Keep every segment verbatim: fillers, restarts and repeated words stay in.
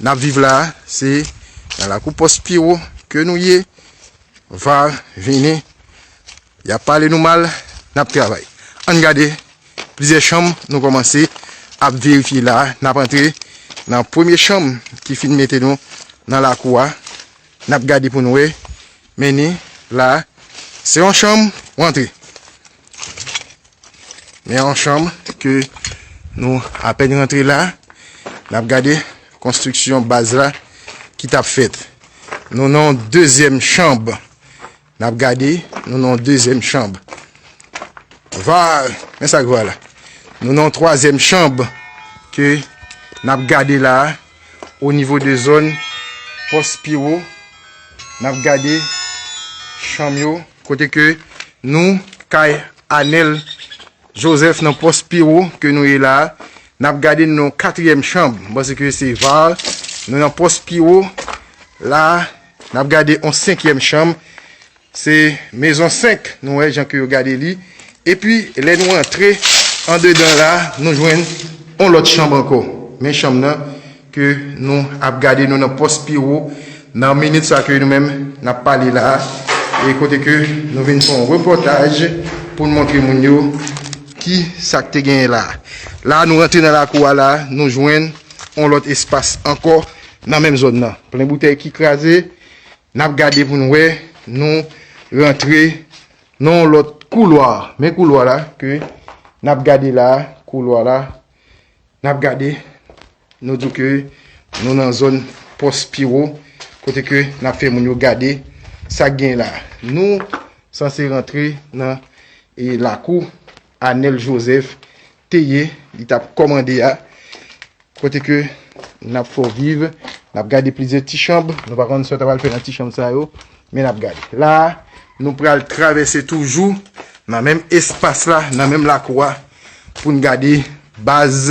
n ap viv la a, se nan lakou pòs Piwo ke nou ye. Va vini, y ap pale nou mal, n ap travay. Ann gade plizyè chanm nou kòmanse ap verifye la a. N ap antre nan premye chanm ki fin mete nou nan lakou a. N ap gade pou n wè. Men ni la, se yon chanm, w antre. Men yon chanm ke nou apèn rantre la. N ap gade konstriksyon baz la ki t ap fèt. Nou nan yon dezyèm chanm. N ap gade, nou nan yon dezyèm chanm. Va, men sa k va la. Nou nan yon twazyèm chanm ke n ap gade la a, o nivo de zòn pòs Piwo. N ap gade chanm yo, kote ke nou, kay Anèl Joseph nan pòs Piwo ke nou ye la a. N ap gade nou nan katriyèm chanm. M panse ke se var. Nou nan pòs Piwo la a. N ap gade yon senkyèm chanm. Se mezon senk, nou wè jan ke yo gade li. Epi, lè nou antre andedan la, nou jwenn yon lòt chanm ankò. Men chanm nan ke nou ap gade, nou nan pòs Piwo, nan minit sa ke nou menm n ap pale la a, e kote ke nou vin fè yon repòtaj pou n montre moun yo ki sa k te genyen la a. La, nou rantre nan lakou a la, nou jwenn yon lòt espas ankò nan menm zòn nan. Plen boutèy ki kraze, n ap gade pou n wè, nou rantre nan yon lòt koulwa. Men koulwa la ke n ap gade la, koulwa la, n ap gade, nou di w ke nou nan zòn pòs Piwo, kote ke n ap fè moun yo gade sa k gen la. Nou sanse rantre nan, e, lakou Anèl Joseph te ye, li t ap kòmande a, kote ke n ap fè w viv, n ap gade plizyè ti chanm, nou pa konn sa w ta pral fè nan ti chanm sa yo, men n ap gade. La, nou pral travèse toujou nan menm espas la, nan menm lakou a, pou n gade baz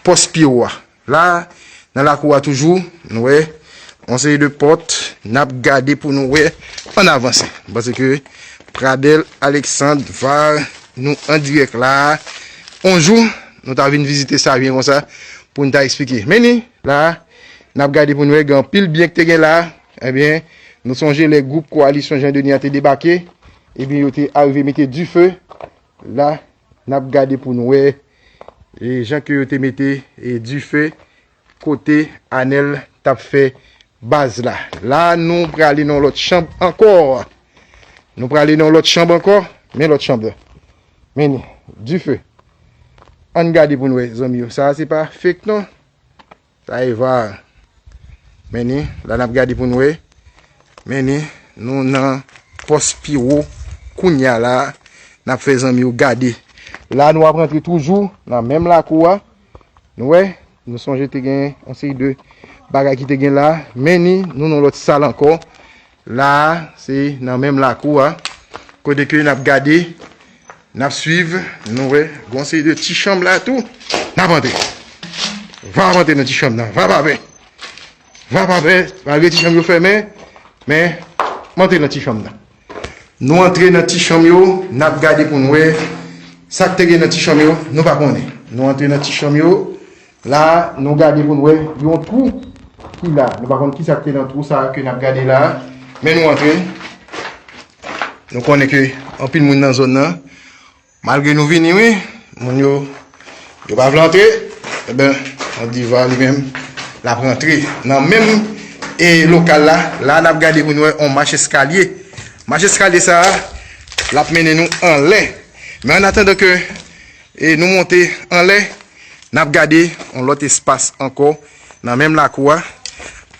pòs Piwo a. La, nan lakou a toujou, nou wè, yon seri de pòt, n ap gade pou nou wè, ann avanse. M panse ke Pradel Alexandre va nou an dirèk la. On jou, nou ta vin vizite sa byen konsa, pou n ta eksplike. Men ni, la, n ap gade pou nou wè, gen anpil byen ki te gen la. Ebyen, nou sonje lè gwoup Koalisyon Jan Deni an te debake, ebyen, yo te arive mete dife. La, n ap gade pou nou wè, e, jan ke yo te mete, e, dife kote Anèl t ap fè baz la. La, nou prale nan lòt chanm ankò. Nou prale nan lòt chanm ankò. Men lòt chanm la. Men ni, dife. Ann gade pou n wè, zanmi yo. Sa a se pa fake non. Sa e var. Men ni, la n ap gade pou n wè. Men ni, nou nan pòs Piwo kounye a la. N ap fè zanmi yo gade. La, nou ap rantre toujou nan menm lakou a. Nou wè, nou sonje te gen yon seri de bagay ki te gen la. Men ni, nou nan lòt sal ankò. La a, se nan menm lakou a. Kote ke n ap gade, n ap swiv, nou wè, gon seri de ti chanm la tou. N ap antre. Va ap antre nan ti chanm nan. Va pa pè. Va pa pè. Malgre ti chanm yo fèmen, men, m antre nan ti chanm nan. Nou antre nan ti chanm yo, n ap gade pou n wè sa k te gen nan ti chanm yo, nou pa konnen. Nou antre nan ti chanm yo, la, nou gade pou n wè yon twou ki la. Nou pa konn ki sa k te nan twou sa a ke n ap gade la a, men nou antre. Nou konnen ke anpil moun nan zòn nan, malgre nou vini, wi, moun yo, yo pa vle antre, ebyen, on diva li menm, l ap rantre. Nan menm, e, lokal la, la n ap gade pou n wè on mach eskalye. Mach eskalye sa a, l ap mennen nou anlè. Men an atandan ke, e, nou monte anlè, n ap gade on lòt espas ankò nan menm lakou a.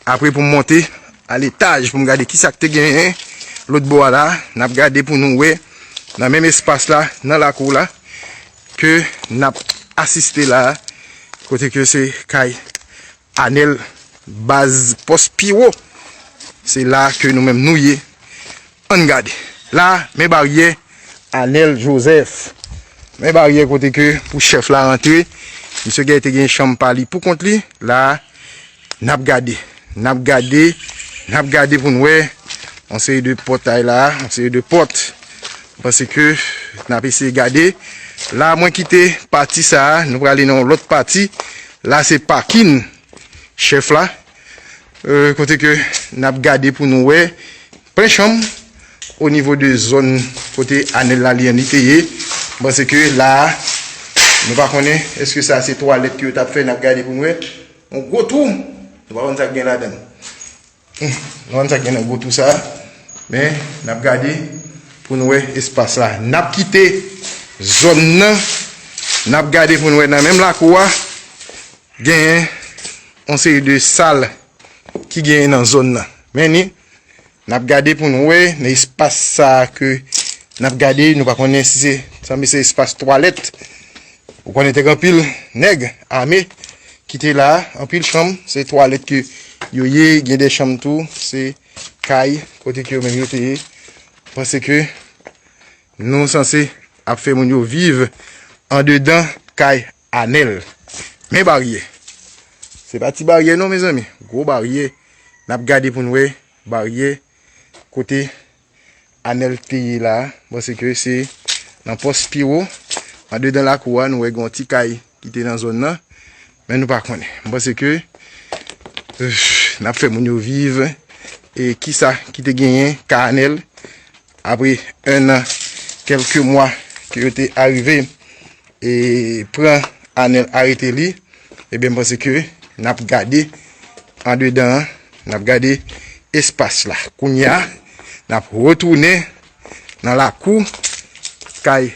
Apre pou m monte a letaj pou m gade ki sa k te genyen lòt bò a la. N ap gade pou nou wè nan menm espas la, nan lakou la, ke n ap asiste la, kote ke se kay Anèl, baz pòs Piwo. Se la ke nou menm nou ye. Ann gade. La, men baryè Anèl Joseph. Men baryè kote ke pou chèf la rantre. Misye gen, te gen chanm pa li pou kont li. La, n ap gade. N ap gade. N ap gade pou n wè. Yon seri de pòtay la. Yon seri de pòt. M panse ke n ap eseye gade. La, mwen kite pati sa a. Nou prale nan yon lòt pati. La, se pakin chèf la. euh, kote ke n ap gade pou nou wè plen chanm o nivo de zòn kote Anèl la li an li te ye. M panse ke la a, nou pa konnen èske sa se twalèt ke yo t ap fè, n ap gade pou nou wè. Yon gwo twou, nou pa konn sa k gen ladan l. Hmm, nou konn sa k gen nan gwo twou sa a. Men, n ap gade pou nou wè espas la. N ap kite zòn nan. N ap gade pou nou wè nan menm lakou a. Genyen yon seri de sal ki genyen nan zòn nan. Men ni, n ap gade pou nou wè nan espas sa a ke n ap gade, nou pa konnen si se, sanble se espas twalèt. Ou konnen te gen anpil nèg ame ki te la, anpil chanm, se twalèt ke yo ye, gen de chanm tou, se kay kote ke yo menm yo te ye. Paske nou sanse ap fè moun yo viv andedan kay Anèl. Men baryè. Se pa ti baryè non, mezanmi. Gwo baryè. N ap gade pou n wè baryè kote Anèl te ye la. M panse ke se nan pòs Piwo. Andedan lakou a, nou wè gen yon ti kay ki te nan zòn nan. Men nou pa konnen. M panse ke, euh, n ap fè moun yo viv. E kisa ki te genyen kay Anèl apre en an, kèlke mwa ke yo te arive e pran Anèl, arete li, ebyen, m panse ke n ap gade andedan an, n ap gade espas la. Kounye a, n ap retounen nan lakou kay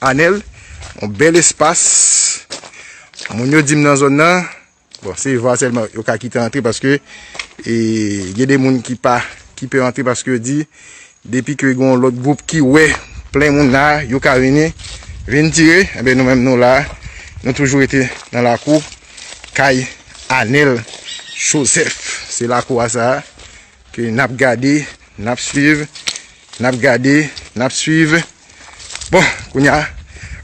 Anèl, yon bèl espas. Moun yo di m nan zòn nan, bon, se va sèlman yo ka kite antre paske, e, gen de moun ki pa, ki pè antre paske yo di, depi ke gen yon lòt gwoup ki wè plen moun la, yo ka vini, vin tire. Enben, nou menm nou la, nou toujou rete nan lakou kay Anèl Joseph. Se lakou a sa a ke n ap gade, n ap swiv, n ap gade, n ap swiv. Bon, kounye a,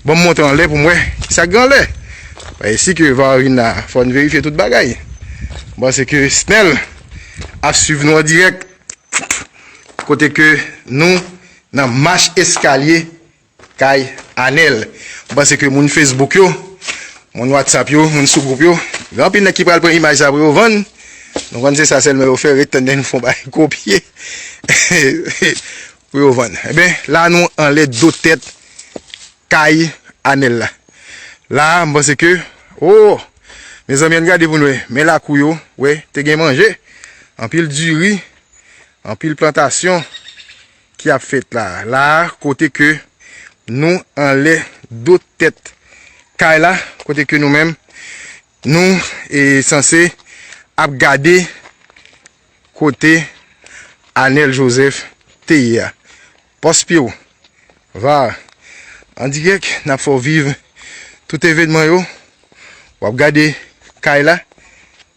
bon, m monte anlè pou m wè kisa k gen anlè. Paske si ke va vin la, fò n verifye tout bagay. M panse ke Snel ap swiv nou an dirèk. Kote ke nou nan mach eskalye kay Anèl. M panse ke moun Facebook yo, moun WhatsApp yo, moun sou gwoup yo, gen anpil nèg ki pral pran imaj sa pou yo vann. Nou konn se sa sèlman yo fè, ret tann nou fè yon bagay kopye pou yo vann. Enben, la nou anlè do tèt kay Anèl la. La, m panse ke, oh, mezanmi, ann gade pou n wè. Men lakou yo, wè, te gen manje. Anpil diri, anpil plantasyon ki ap fèt la. La, kote ke nou anlè do tèt kay la, kote ke nou menm, nou, e, sanse ap gade kote Anèl Joseph te ye a. Pòs Piwo, va, an dirèk, n ap fè w viv tout evènman yo. W ap gade kay la,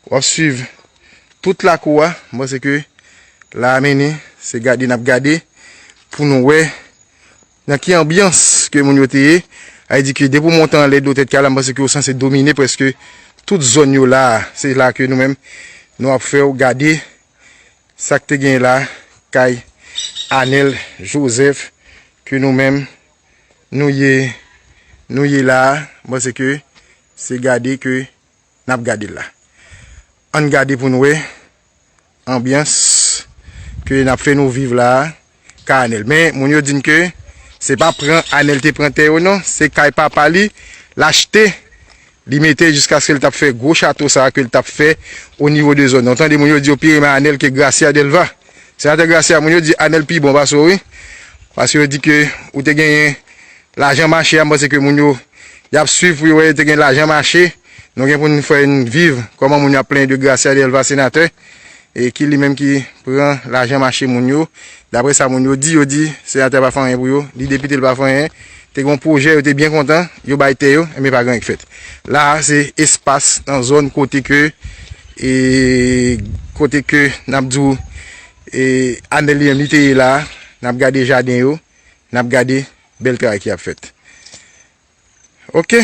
w ap swiv tout lakou a. M panse ke la a mennen, se gade n ap gade pou nou wè nan ki anbyans ke moun yo te ye. Sa vle di ke depi w monte anlè do tèt kay la, m panse ke w sanse domine prèske tout zòn yo la a. Se la ke nou menm, nou ap fè w gade sa k te gen la, kay Anèl Joseph, ke nou menm, nou ye, nou ye la a. M panse ke se gade ke n ap gade l la. Ann gade pou n wè anbyans ke n ap fè nou viv la a, kay Anèl. Men, moun yo di n ke se pa pran Anèl te pran tè yo non, se kay papa li, l achte, li mete jiskaske l t ap fè gwo chato sa a ke l t ap fè o nivo de zòn nan. Ou tande moun yo di yo pi renmen Anèl ke Gracia Delva. Senatè Gracia, moun yo di Anèl pi bon pase w, wi. Paske yo di ke ou te genyen lajan mache a, m panse ke moun yo, y ap swiv pou yo wè yo te gen lajan mache. Nou gen pou n fè n viv kòman moun yo ap plenyen de Gracia Delva, senatè, e ki li menm ki pran lajan mache moun yo. Daprè sa moun yo di, yo di senatè pa fè anyen pou yo, li depite l pa fè anyen. Te gen yon pwojè, yo te byen kontan, yo bay tè yo, enben pa gen anyen k fèt. La a, se espas nan zòn kote ke, e, kote ke n ap di w, e, Anèl li menm li te ye la a, n ap gade jaden yo, n ap gade bèl travay ki ap fèt. Oke,